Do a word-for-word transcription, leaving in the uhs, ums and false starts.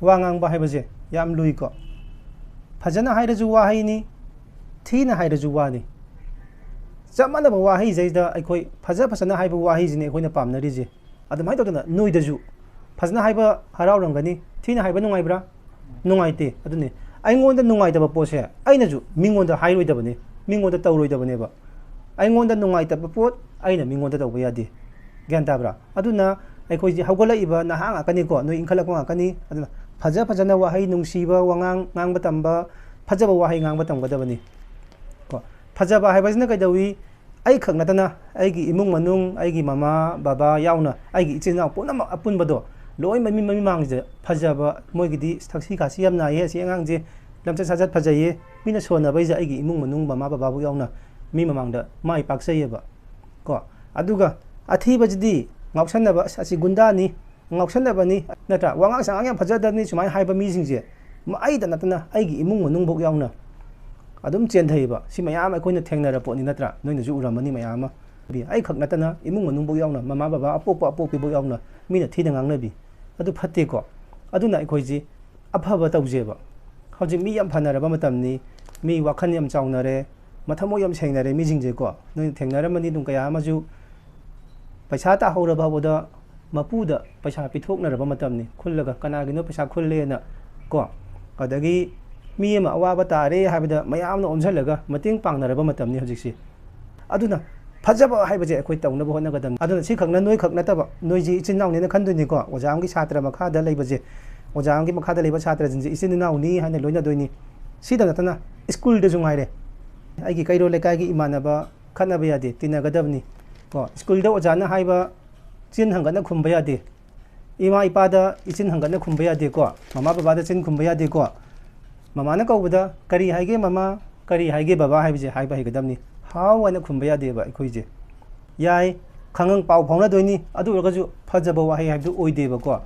ꯋꯥ ꯉꯥꯡꯕ ꯍꯥꯏꯕꯁꯦ ꯌꯥꯝ ꯂꯨꯏꯀꯣ꯫ ꯐꯖꯅ ꯍꯥꯏꯔꯁꯨ ꯋꯥꯍꯩꯅꯤ, ꯊꯤꯅ ꯍꯥꯏꯔꯁꯨ ꯋꯥꯅꯤ꯫ ꯆꯞ ꯃꯥꯟꯅꯕ ꯋꯥꯍꯩꯁꯤꯗꯩꯗ ꯑꯩꯈꯣꯏ ꯐꯖ ꯐꯖꯅ ꯍꯥꯏꯕ ꯋꯥꯍꯩꯁꯤꯅꯤ ꯑꯩꯈꯣꯏꯅ ꯄꯥꯝꯅꯔꯤꯁꯦ꯫ ꯑꯗꯨꯃꯥꯏꯅ ꯇꯧꯗꯅ ꯅꯣꯏꯗꯁꯨ ꯐꯖꯅ ꯍꯥꯏꯕ ꯍꯔꯥꯎꯔꯝꯒꯅꯤ, ꯊꯤꯅ ꯍꯥꯏꯕ ꯅꯨꯡꯉꯥꯏꯕ꯭ꯔꯥ? ꯅꯨꯡꯉꯥꯏꯇꯦ꯫ ꯑꯗꯨꯅꯤ, ꯑꯩꯉꯣꯟꯗ ꯅꯨꯡꯉꯥꯏꯇꯕ ꯄꯣꯠꯁꯦ ꯑꯩꯅꯁꯨ ꯃꯤꯉꯣꯟꯗ ꯍꯥꯏꯔꯣꯏꯗꯕꯅꯤ, ꯃꯤꯉꯣꯟꯗ ꯇꯧꯔꯣꯏꯗꯕꯅꯦꯕ꯫ ꯑꯩꯉꯣꯟꯗ ꯅꯨꯡꯉꯥꯏꯇꯕ ꯄꯣꯠ ꯑꯩꯅ ꯃꯤꯉꯣꯟꯗ ꯇꯧꯕ ꯌꯥꯗꯦ꯫ ꯒ꯭ꯌꯥꯟ ꯇꯥꯕ꯭ꯔꯥ? ꯑꯗꯨꯅ ꯑꯩꯈꯣꯏꯁꯦ ꯍꯧꯒꯠꯂꯛꯏꯕ ꯅꯍꯥ ꯉꯥꯛꯇꯅꯤꯀꯣ, ꯅꯣꯏ ꯏꯟꯈꯠꯂꯛꯄ ꯉꯥꯛꯇꯅꯤ꯫ ꯑꯗꯨꯅ ꯐꯖ ꯐꯖꯅ ꯋꯥꯍꯩ ꯅꯨꯡꯁꯤꯕ ꯋꯥꯉꯥꯡ ꯉꯥꯡꯕ ꯇꯝꯕ, ꯐꯖꯕ ꯋꯥꯍꯩ ꯉꯥꯡꯕ ꯇꯝꯒꯗꯕꯅꯤ ꯀꯣ꯫ ꯐꯖꯕ ꯍꯥꯏꯕꯁꯤꯅ ꯀꯩꯗꯧꯏ? ꯑꯩꯈꯛ ꯅꯠꯇꯅ ꯑꯩꯒꯤ ꯏꯃꯨꯡ ꯃꯅꯨꯡ, ꯑꯩꯒꯤ ꯃꯃꯥ ꯕꯕꯥ ꯌꯥꯎꯅ ꯑꯩꯒꯤ ꯏꯆꯤꯟ ꯏꯅꯥꯎ ꯄꯨꯝꯅꯃꯛ ꯑꯄꯨꯟꯕꯗꯣ ꯂꯣꯏꯅꯃꯛ ꯃꯤ ꯃꯃꯥꯡꯁꯤꯗ ꯐꯖꯕ, ꯃꯣꯏꯒꯤꯗꯤ ꯊꯛꯁꯤ ꯈꯥꯁꯤ ꯌꯥꯝ ꯅꯥꯏꯌꯦ, ꯑꯁꯤ ꯑꯉꯥꯡꯁꯦ ꯂꯝꯆꯠ ꯁꯥꯖꯠ ꯐꯖꯩꯌꯦ, ꯃꯤꯅ ꯁꯣꯟꯅꯕꯩꯁꯦ ꯑꯩꯒꯤ ꯏꯃꯨꯡ ꯃꯅꯨꯡ ꯃꯃꯥ ꯕꯕꯥꯕꯨ ꯌꯥꯎꯅ ꯃꯤ ꯃꯃꯥꯡꯗ ꯃꯥꯏ ꯄꯥꯛꯆꯩꯌꯦꯕ ꯀꯣ꯫ ꯑꯗꯨꯒ ꯑꯊꯤꯕꯁꯤꯗꯤ ꯉꯥꯎꯁꯟꯅꯕ, "ꯑꯁ, ꯑꯁꯤ ꯒꯨꯟꯗꯥꯅꯤ, ꯉꯥꯎꯁꯟꯅꯕꯅꯤ", ꯅꯠꯇ꯭ꯔꯥ? "ꯋꯥꯉꯥꯡ ꯁꯉꯥꯡ ꯌꯥꯝ ꯐꯖꯗꯕꯅꯤ", ꯁꯨꯃꯥꯏꯅ ꯍꯥꯏꯕ ꯃꯤꯁꯤꯡꯁꯦ ꯑꯩꯗ ꯅꯠꯇꯅ ꯑꯩꯒꯤ ꯏꯃꯨꯡ ꯃꯅꯨꯡꯐꯧ ꯌꯥꯎꯅ ꯑꯗꯨꯝ ꯆꯦꯟꯊꯩꯕ꯫ ꯁꯤ ꯃꯌꯥꯝ ꯑꯩꯈꯣꯏꯅ ꯊꯦꯡꯅꯔ ꯄꯣꯠꯅꯤ, ꯅꯠꯇ꯭ꯔꯥ? ꯅꯣꯏꯅꯁꯨ ꯎꯔꯝꯃꯅꯤ ꯃꯌꯥꯝ ꯑꯃ꯫ ꯑꯩꯈꯛ ꯅꯠꯇꯅ ꯏꯃꯨꯡ ꯃꯅꯨꯡꯐꯧ ꯌꯥꯎꯅ, ꯃꯃꯥ ꯕꯕꯥ, ꯑꯄꯣꯛꯄ ꯑꯄꯣꯛꯄꯤꯐꯧ ꯌꯥꯎꯅ ꯃꯤꯅ ꯊꯤꯅ ꯉꯥꯡꯅꯕꯤ꯫ ꯑꯗꯨ ꯐꯠꯇꯦꯀꯣ꯫ ꯑꯗꯨꯅ ꯑꯩꯈꯣꯏꯁꯤ ꯑꯐꯕ ꯇꯧꯁꯦꯕ꯫ ꯍꯧꯖꯤꯛ ꯃꯤ ꯌꯥꯝ ꯐꯅꯔꯕ ꯃꯇꯝꯅꯤ, ꯃꯤ ꯋꯥꯈꯜ ꯌꯥꯝ ꯆꯥꯎꯅꯔꯦ, ꯃꯊꯃꯣꯏ ꯌꯥꯝ ꯁꯦꯡꯅꯔꯦ ꯃꯤꯁꯤꯡꯁꯦꯀꯣ꯫ ꯅꯣꯏꯅ ꯊꯦꯡꯅꯔꯝꯃꯅꯤ ꯑꯗꯨꯝ ꯀꯌꯥ ꯑꯃꯁꯨ, ꯄꯩꯁꯥ ꯇꯥꯍꯧꯔꯕ ꯐꯥꯎꯕꯗ ꯃꯄꯨꯗ ꯄꯩꯁꯥ ꯄꯤꯊꯣꯛꯅꯔꯕ ꯃꯇꯝꯅꯤ, ꯈꯨꯜꯂꯒ ꯀꯅꯥꯒꯤꯅꯣ ꯄꯩꯁꯥ ꯈꯨꯜꯂꯦꯅ ꯀꯣ꯫ ꯑꯗꯒꯤ ꯃꯤ ꯑꯃ ꯑꯋꯥꯕ ꯇꯥꯔꯦ ꯍꯥꯏꯕꯗ ꯃꯌꯥꯝꯅ ꯑꯣꯝꯁꯤꯜꯂꯒ ꯃꯇꯦꯡ ꯄꯥꯡꯅꯔꯕ ꯃꯇꯝꯅꯤ ꯍꯧꯖꯤꯛꯁꯤ꯫ ꯑꯗꯨꯅ ꯐꯖꯕ ꯍꯥꯏꯕꯁꯦ ꯑꯩꯈꯣꯏ ꯇꯧꯅꯕ ꯍꯣꯠꯅꯒꯗꯕꯅꯤ꯫ ꯑꯗꯨꯅ ꯁꯤꯈꯛꯅ ꯅꯣꯏꯈꯛ ꯅꯠꯇꯕ, ꯅꯣꯏꯁꯤ ꯏꯆꯤꯟ ꯏꯅꯥꯎꯅꯦꯅ ꯈꯟꯗꯣꯏꯅꯤꯀꯣ꯫ ꯑꯣꯖꯥ ꯑꯃꯒꯤ ꯁꯥꯇ꯭ꯔ ꯃꯈꯥꯗ ꯂꯩꯕꯁꯦ, ꯑꯣꯖꯥ ꯑꯃꯒꯤ ꯃꯈꯥꯗ ꯂꯩꯕ ꯁꯥꯇ꯭ꯔꯁꯤꯡꯁꯦ ꯏꯆꯤꯟ ꯏꯅꯥꯎꯅꯤ ꯍꯥꯏꯅ ꯂꯣꯏꯅꯗꯣꯏꯅꯤ꯫ ꯁꯤꯗ ꯅꯠꯇꯅ ꯁ꯭ꯀꯨꯜꯗꯁꯨ ꯉꯥꯏꯔꯦ, ꯑꯩꯒꯤ ꯀꯩꯔꯣꯜ ꯂꯩꯀꯥꯏꯒꯤ ꯏꯃꯥꯟꯅꯕ ꯈꯠꯅꯕ ꯌꯥꯗꯦ, ꯇꯤꯟꯅꯒꯗꯕꯅꯤ ꯀꯣ꯫ ꯁ꯭ꯀꯨꯜꯗ ꯑꯣꯖꯥꯅ ꯍꯥꯏꯕ ꯆꯤꯟ ꯍꯪꯒꯠꯅ ꯈꯨꯝꯕ ꯌꯥꯗꯦ꯫ ꯏꯃꯥ ꯏꯄꯥꯗ ꯏꯆꯤꯟ ꯍꯪꯒꯠꯅ ꯈꯨꯝꯕ ꯌꯥꯗꯦꯀꯣ꯫ ꯃꯃꯥ ꯕꯕꯥꯗ ꯆꯤꯟ ꯈꯨꯝꯕ ꯌꯥꯗꯦꯀꯣ꯫ ꯃꯃꯥꯅ ꯀꯧꯕꯗ "ꯀꯔꯤ ꯍꯥꯏꯒꯦ ꯃꯃꯥ, ꯀꯔꯤ ꯍꯥꯏꯒꯦ ꯕꯕꯥ?" ꯍꯥꯏꯕꯁꯦ ꯍꯥꯏꯕ ꯍꯩꯒꯗꯕꯅꯤ꯫ "ꯍꯥꯎ" ꯍꯥꯏꯅ ꯈꯨꯝꯕ ꯌꯥꯗꯦꯕ ꯑꯩꯈꯣꯏꯁꯦ꯫ ꯌꯥꯏ, ꯈꯪꯉꯪ ꯄꯥꯎ ꯐꯥꯎꯅꯗꯣꯏꯅꯤ, ꯑꯗꯨ ꯑꯣꯏꯔꯒꯁꯨ ꯐꯖꯕ ꯋꯥꯍꯩ ꯍꯥꯏꯕꯗꯨ ꯑꯣꯏꯗꯦꯕꯀꯣ꯫